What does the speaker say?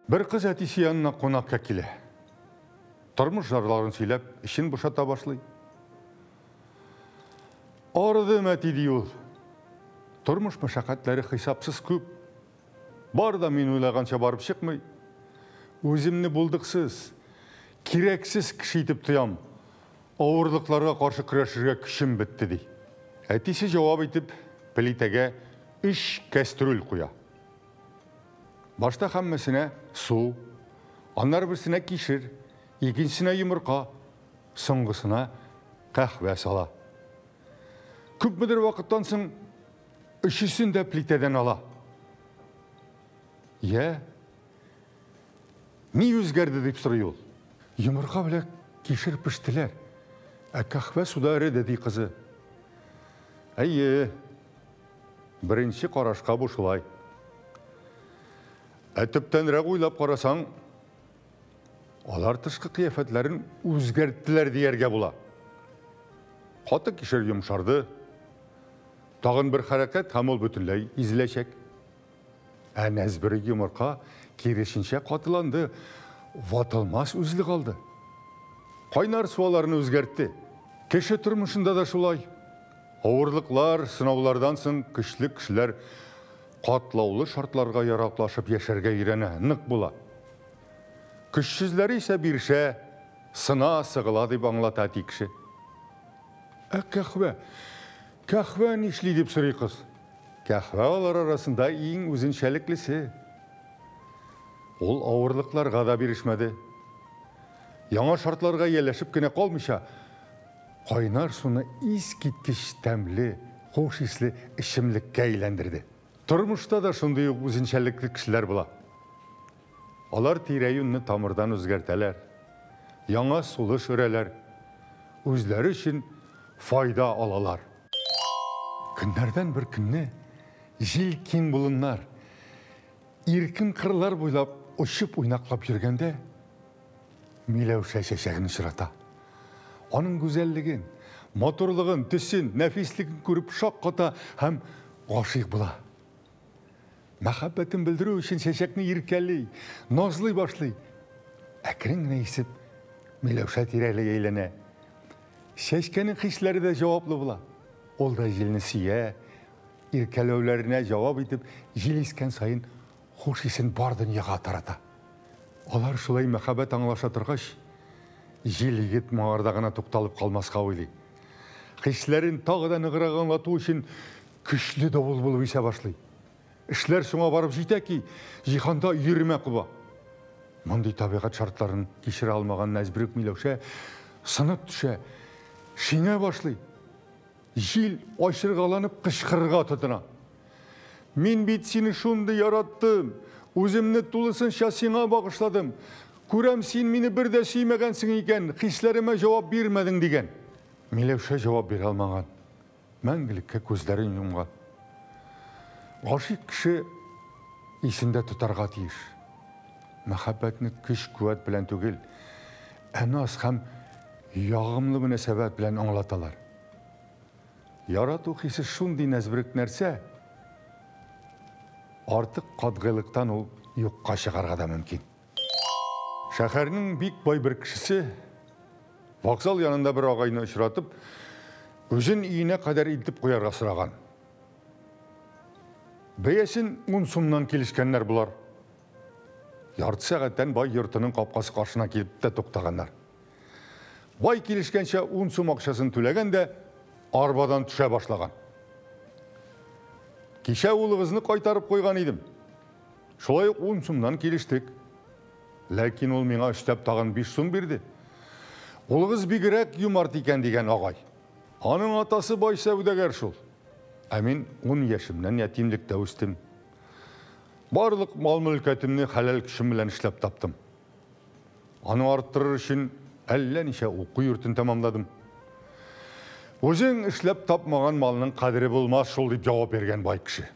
Бер кыз әтисе янына кунакка килә. Тормыш зарларын сөйләп, эчен бушата башлый. Арыдым, әти, ди ул. Тормыш мәшәкатьләре хисапсыз күп. Бар да мин уйлаганча барып чыкмый. Үземне булдыксыз, кирәксез кеше итеп тоям. Авырлыкларга каршы көрәшергә көчем бетте, ди. Әтисе җавап итеп, плитәгә өч кәстрүл куя. Башта һәммәсенә су, аннары берсенә кишер, икенчесенә йомырка, соңгысына каһвә сала. Күпмедер вакыттан соң өчесен дә плитәдән ала. Йә, ни үзгәрде дип сорый ул. Йомырка белән кишер пештеләр, ә каһвә суда эреде, ди кызы. Әйе, беренче карашка бу шулай. Ә төптәнрәк уйлап карасаң, алар тышкы кыяфәтләрен үзгәрттеләр дияргә була. Каты кишер йомшарды. Тагын бер хәрәкәт һәм ул бөтенләй изеләчәк. Ә нәзберек йомырка киресенчә катыланды, ватылмас үзлек алды. Кайнар су аларны үзгәртте. Кеше тормышында да шулай. Авырлыклар, сынаулардан соң көчле кешеләр катлаулы шартларга яраклашып яшәргә өйрәнә, нык була. Көчсезләре исә бирешә, сына, сыгыла дип аңлата әти кеше. Ә кәхвә? Кәхвә нишли дип сорый кыз. Кәхвә алар арасында иң үзенчәлеклесе. Ул авырлыкларга да бирешмәде. Яңа шартларга ияләшеп кенә калмыйча, кайнар суны искиткеч тәмле, хуш исле эчемлеккә әйләндерде. Тормышта да шундый ук үзенчәлекле кешеләр була. Алар тирә-юньне тамырдан үзгәртәләр, яңа сулыш өрәләр, үзләре өчен файда алалар. Көннәрдән бер көнне җил киң болыннар, иркен кырлар буйлап очып уйнаклап йөргәндә, миләүшә чәчәген очрата. Аның гүзәллеген, матурлыгын, төсен, нәфислеген күреп шакката һәм гашыйк була. Мәхәббәтен белдерү өчен чәчәкне иркәли, назлый башлый. Әкрен генә исеп, миләүшә тирәли әйләнә. Чәчкәнең хисләре дә җаваплы була. Ул да җилне сөя, иркәләүләренә җавап итеп, җил искән саен хуш исен бар дөньяга тарата. Алар шулай мәхәббәт аңлаша торгач, җил егет моңарда гына тукталып калмаска уйлый. Хисләрен тагы да ныграк аңлату өчен көчле давыл булып исә башлый. Эшләр шуңа барып җитә ки, җиһанда йөрмә куба. Мондый табигать шартларын кичерә алмаган нәзберек миләүшә сынып төшә, шиңә башлый. Җил ачыргаланып кычкырырга тотына. Мин бит сине шундый яраттым, үземне тулысынча сиңа багышладым. Күрәм, син мине бер дә сөймәгәнсең икән, хисләремә җавап бирмәдең дигән. Миләүшә җавап бирә алмаган. Мәңгелеккә күзләрен йомган. Гашыйк кеше исендә тотарга тиеш. Мәхәббәтне көч-куәт белән түгел, ә наз һәм ягымлы мөнәсәбәт белән аңлаталар. Ярату хисе шундый нәзберек нәрсә, артык катгыйлыктан ул юкка чыгарга да мөмкин. Шәһәрнең бик бай бер кешесе вокзал янында бер агайны очратып, үзен өенә кадәр илтеп куярга сораган. Бәясен 10 сумнан килешкәннәр болар. Ярты сәгатьтән бай йортының капкасы каршына килеп тә туктаганнар. Бай килешкәнчә 10 сум акчасын түләгән дә арбадан төшә башлаган. Кичә улыгызны кайтарып куйган идем. Шулай ук 10 сумнан килештек. Ләкин ул миңа өстәп тагын 5 сум бирде. Улыгыз бигрәк юмарт икән дигән агай. Аның атасы бай сәүдәгәр шул. Ә мин 10 яшемнән ятимлектә үстем. Барлык мал-мөлкәтемне хәләл көчем белән эшләп таптым. Аны арттырыр өчен әллә ничә уку йортын тәмамладым. Үзең эшләп тапмаган малның кадере булмас шул дип җавап биргән бай кеше.